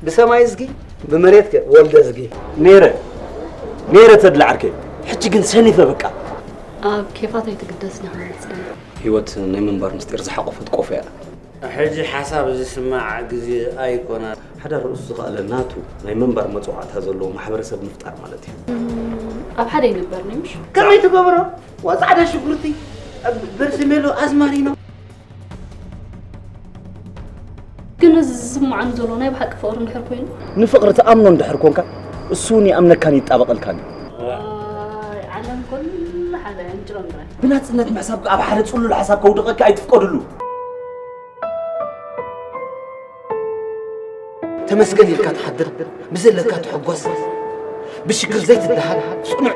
ብሰማይ እዝጊ ብመሬት ከ ወልደ እዝጊ። ነይረ ነይረ ተድላ ዓርከይ፣ ሕጂ ግን ሰኒፈ በቃ። ኣብ ኬፋት ኣይትግደስ ዳሕና መፅለና። ህይወት ናይ ምንባር ምስጢር ዝሓቆፈት ቆፎ እያ። ሕጂ ሓሳብ ዝስማዕ ግዜ ኣይኮነ። ሓዳር ርእሱ ዝኸኣለ ናቱ ናይ ምንባር መፅዋዕታ ዘለዎ ማሕበረሰብ ምፍጣር ማለት እዩ። ኣብ ሓደ ይንበር ነው ምሽ? ከመይ ትገብሮ? ዋ ፃዕዳ ሽጉርቲ፣ በርሲሜሎ፣ ኣዝማሪኖ። ግን እዚ ዝስምዓኒ ዘሎ ናይ ብሓቂ ፍቕሪ እንድሕር ኮይኑ? ንፍቕሪ ትኣምኖ እንድሕር ኮንካ፣ እሱ እውን ይኣምነካን ይጣበቐልካን እዩ። ዓለም ኩሉ ሓደ እንጭሮ ምረ ብናጽነት ምሕሳብ ኣብ ሓደ ጽሉል ሓሳብ ከውድቐካ ኣይትፍቀድሉ። ተመስገን ኢልካ ትሓድር፣ ብዘለካ ትሕጎስ፣ ብሽግር ዘይትደሃል ጽኑዕ